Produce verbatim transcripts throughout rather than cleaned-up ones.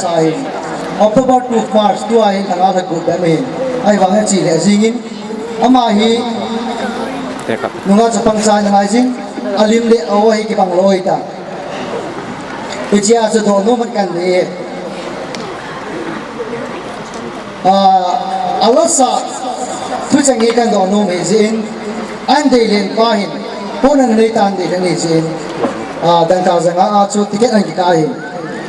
Ahin, October to March tua hin langa lha gup bep ahin. Ahivang a chi le jingin, ama hi nunga chapang cha na ngai jing, alim le awo hi kibang loi ta. Hichea chu dohnom kan nei e. Ah, alasa thucheng hi kan dohnom hi jin, an deilen pa hin, pon an nei tan deilen hi jin, ah, dangka janga a chu ticket an kikah hin.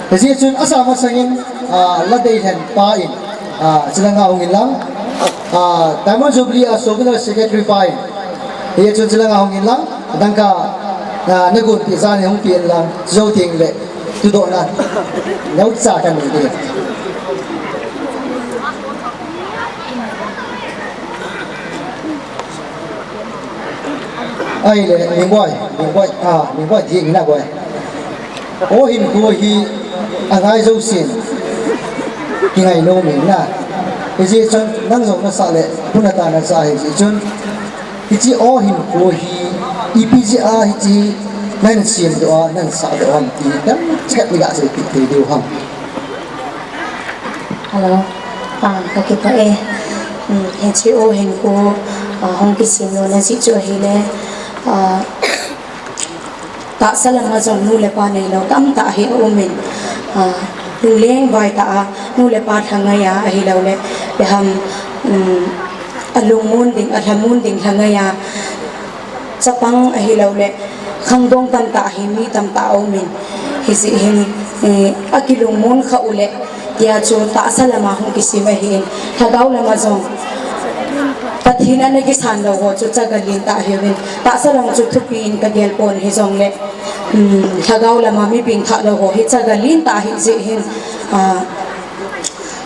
Hijeh chun asa masangin, ah, la deilen pa in, ah, chilanga hung in lang, ah, Diamond Jubilee a souvenir secretary pa in, hijeh chun chilanga hung in lang, dangka, ah, na gonpi jan hung pi in lang, jou ting le. Thudohna neucha kan nei ding. Ahile, Mingboi, Mingboi, ah, Mingboi, ding na boi. O hinkho hi angai jousen kingai nom in na. Hijeh chun nang jong nasah le, puna ta nasah hijeh chun. Hiche o hinkho hi, ipi jeh a hiche nan semdoh a, nan sahdoh ham ti dang chet ni gasei kit thei diu ham. Hello. Ah, ka kipah e. Hmm, hiche o hinkho, ah, hung kisem lona jeh chu ahile, ah, tahsa lama jong nu le pa neilou tamtah hi aumin, ah, lungleng vai tah a, nu le pa lhangai a, ahilou le, ipi ham, um, alungmon ding, alhamon ding lhangai a, chapang ahilou le, khangdong tamtah hi mi tamtah aumin, hijeh hin, eh, akilungmon kha u le, tia chu tahsa lama hung kisem ahin, lhagao lama jong Pathen ana kisan lou ho chu chaga lentah hiuvin, tahsa lama chu thupi in kagel pon hijongle, um, lhagao lama mi pengthah lou ho hi chaga lentah hijeh hin, ah,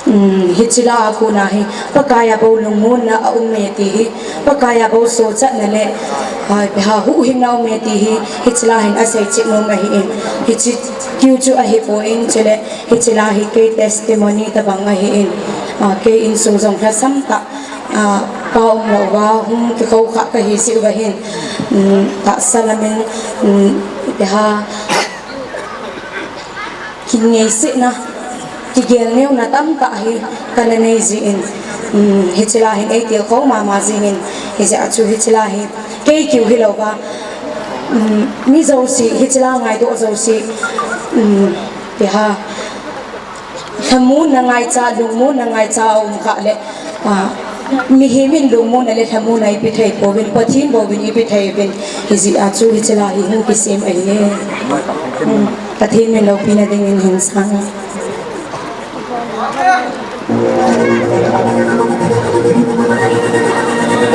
um, hiche la a kona hi, Pakai a bou lungmonna aume ti hi, Pakai a bou sochatna le, ah, ipi ham huhhingna aume ti hi, hiche la hin asei cheh nom ahin, hiche keu chu ahipoi, chule, hiche la hi kei testimony tabang ahin, ah, kei insung jong lhasam tah, ah, pa umlouva hung kikhoukhah kahi jeh uva hin, um, tahsa lamin, um, ipi ham, kingaisena, kigel neuna tamtah hi kana nei jeh in, um, hiche la hin eitilkhou mama jengin, hijeh a chu hiche la hi kei keu hilouva, um, mi jouse, hiche la ngaidoh jouse, um, ipi ham, lhamonna ngaicha, lungmonna ngaicha aum khah le, ah, mihem in lungmonna le lhamonna ipe thei pouvin, Pathen bouvin ipe thei uvin, hijeh a chu hiche la hi hung kisem ahi e. Hmm, Pathen min loupina dingin hinsang e.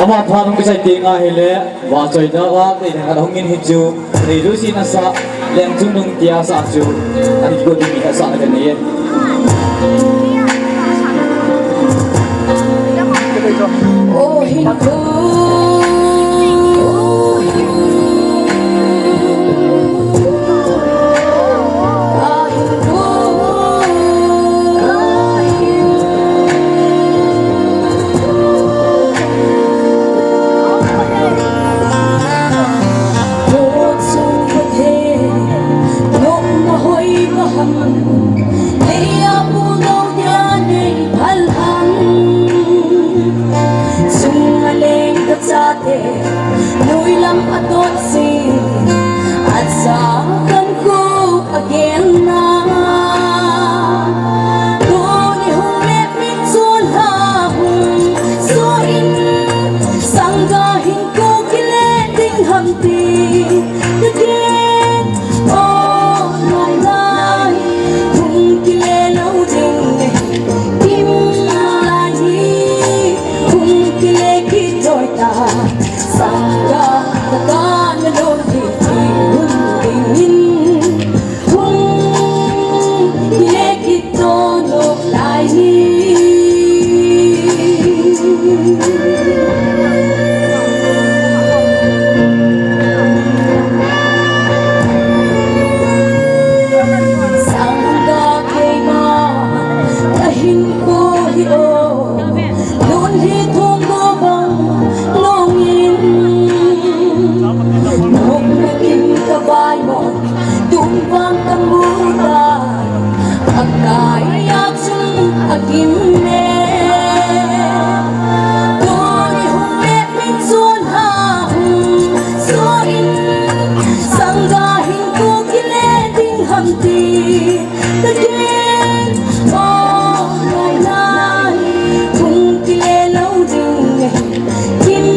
Ama phat hung kisai teng ahile, vachoina a, tei lheng khat hung in hichu, tei lusi nasa, leng chungnung tia sa chu, ani ko ding mi asana kanei e. O hinkho, o hinkho, o hinkho. Kim ne, tuni hung le min sun ha hung, so in, sangga hin ko kile ding ham ti, ka gen, o, no lai, hung kile lo ding, kim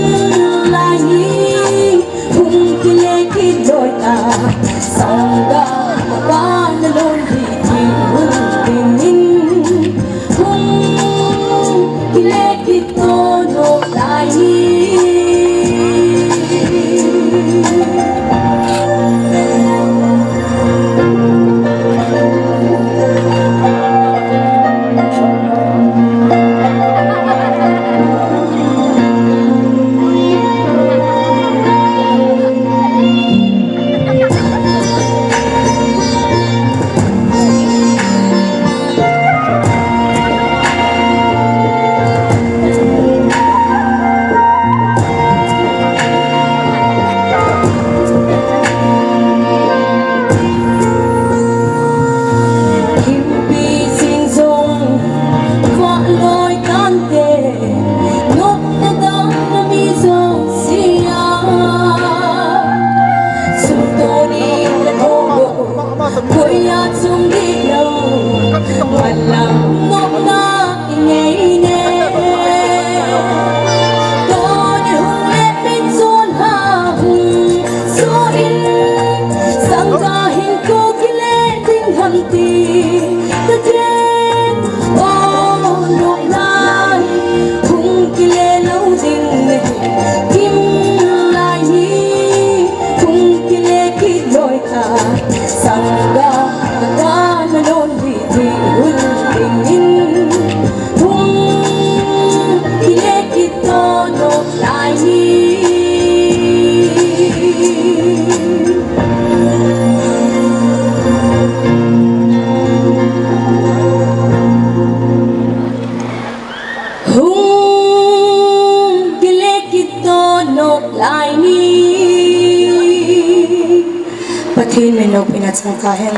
lai ni. Hung kile kit loi ta, sangga, ka pa na lon hi ti hung ding in. Hung kile kit to no lai ni. Himpi sing jong, vah loi tante, nopna dang na mi jong sia. Sum toni na tho lo, koi a chung di lo, malam nopna i ngei ne. Toni hung le min sun ha hung, so in, sangga hin ko kile ding ham ti, ka gen, o, no lai, hung kile lo ding, kim lai ni, hung kile kit loi ta, sangga, ka pa na lon hi ti hung ding in, hung kile kit to no lai ni. Hung kile kit to no lai ni. Pathen min loupina chang tahen.